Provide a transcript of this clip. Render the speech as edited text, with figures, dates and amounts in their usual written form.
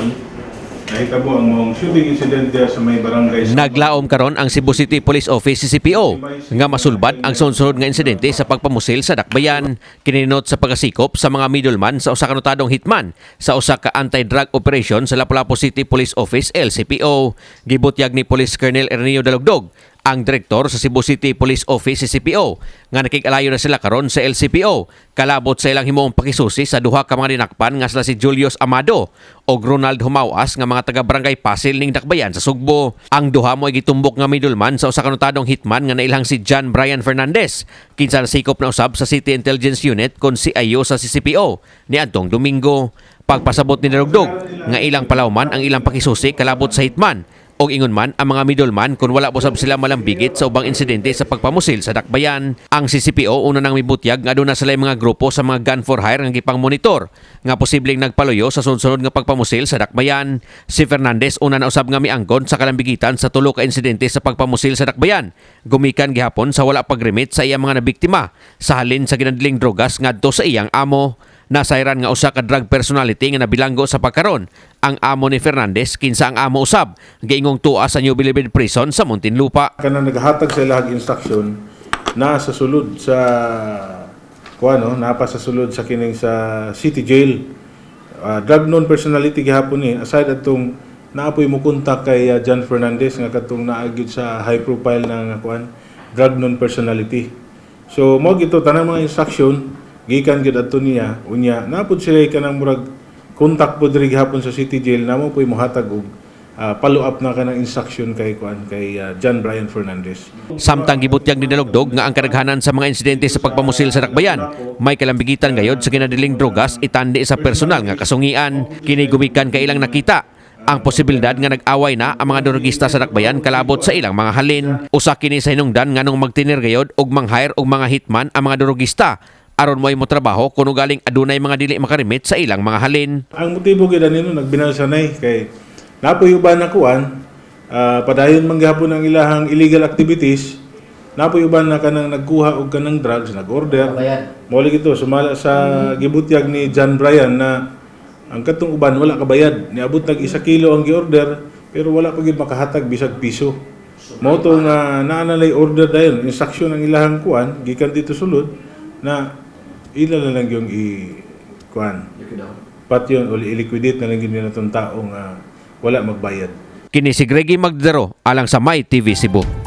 hapon, nahitabo ang maong shooting incident diha sa may barangay. Naglaom karon ang Cebu City Police Office, CCPO, nga masulbad ang sunod nga insidente sa pagpamusil sa Dakbayan, kininot sa pagkasikop sa mga middleman sa usa ka notadong hitman sa usa ka anti-drug operation sa Lapu-Lapu City Police Office, LCPO. Gibutyag ni Police Colonel Erneo Dalugdog, ang direktor sa Cebu City Police Office, CCPO, nga nakig-alayo na sila karon sa LCPO kalabot sa ilang himuong pakisusi sa duha ka mga dinakpan nga sila si Julius Amado o Ronald Humawas nga mga taga Barangay Pasil ning Dakbayan sa Sugbo. Ang duha mo ay gitumbok nga middleman sa usa ka notadong hitman nga nailhang si John Brian Fernandez, kinsa nasikop na usab sa City Intelligence Unit kon CIU sa CCPO niadtong Domingo. Pagpasabot ni Dalugdog nga ilang palawman ang ilang pakisusi kalabot sa hitman og ingon man ang mga middleman kung wala usab sila malambigit sa ubang insidente sa pagpamusil sa Dakbayan. Ang CCPO una nang mibutyag nga aduna sila mga grupo sa mga gun for hire nga gipang monitor nga posibleng nagpaluyo sa sunod nga pagpamusil sa Dakbayan. Si Fernandez una na usab nga miangkon sa kalambigitan sa tulo ka insidente sa pagpamusil sa Dakbayan. Gumikan gihapon sa wala pagrimit sa iyang mga nabiktima sa halin sa ginadling drogas ngadto sa iyang amo. Nasayran nga usa ka drug personality nga nabilanggo sa pagkaron ang amo ni Fernandez, kinsa ang amo usab giingong tua sa New Bilibid Prison sa Muntinlupa. Kanang naghatag sa ilahang instruction na sa sulod sa kuan, no, naa pa sa sulod sa kining sa city jail. Drug known personality gihapon ni, aside atong naapoy mo kontak kay John Fernandez nga katong naa gyud sa high profile na nga kuan, drug known personality. So mao gito tanang mga instruction gikan gyud adto niya. Unya napud sila kanang murag contact po diri gihapon sa city jail na mo po'y mohatag og follow up na kanang instruction kay kuan, kay John Brian Fernandez. Samtang gibutyag ni Dalugdog nga ang kadaghanan sa mga insidente sa pagpamusil sa Dakbayan may kalambigitan gayod sa ginadiling drogas itandi sa personal nga kasungian. Kini gumikan kay ilang nakita ang posibilidad nga nag-away na ang mga drogista sa Dakbayan kalabot sa ilang mga halin. Usa kini sa hinungdan nganong magtinir gayod og mang-hire og mga hitman ang mga drogista aron mo mo trabaho kuno galing adunay mga dili makarimit sa ilang mga halin. Ang motibo gyud nino nagbinalsanay kay napoy uban na kuan, padayon man gihapon ang ilahang illegal activities, napoy uban na kanang nagkuha og kanang drugs, nag-order. Mao lagi to sumala sa gibutyag ni John Bryan na ang katong uban wala kabayad, niabot nag 1 kilo ang gi-order pero wala pa gyud makahatag bisag piso. Mao to nga naa na lay order dayon, instruction ang ilahang kuan gikan dito sulod na ila na lang yung i kuan patyon o i-liquidate na lang yun nila tong tao nga wala magbayad. Kini si Greggy Magdero alang sa My TV Cebu.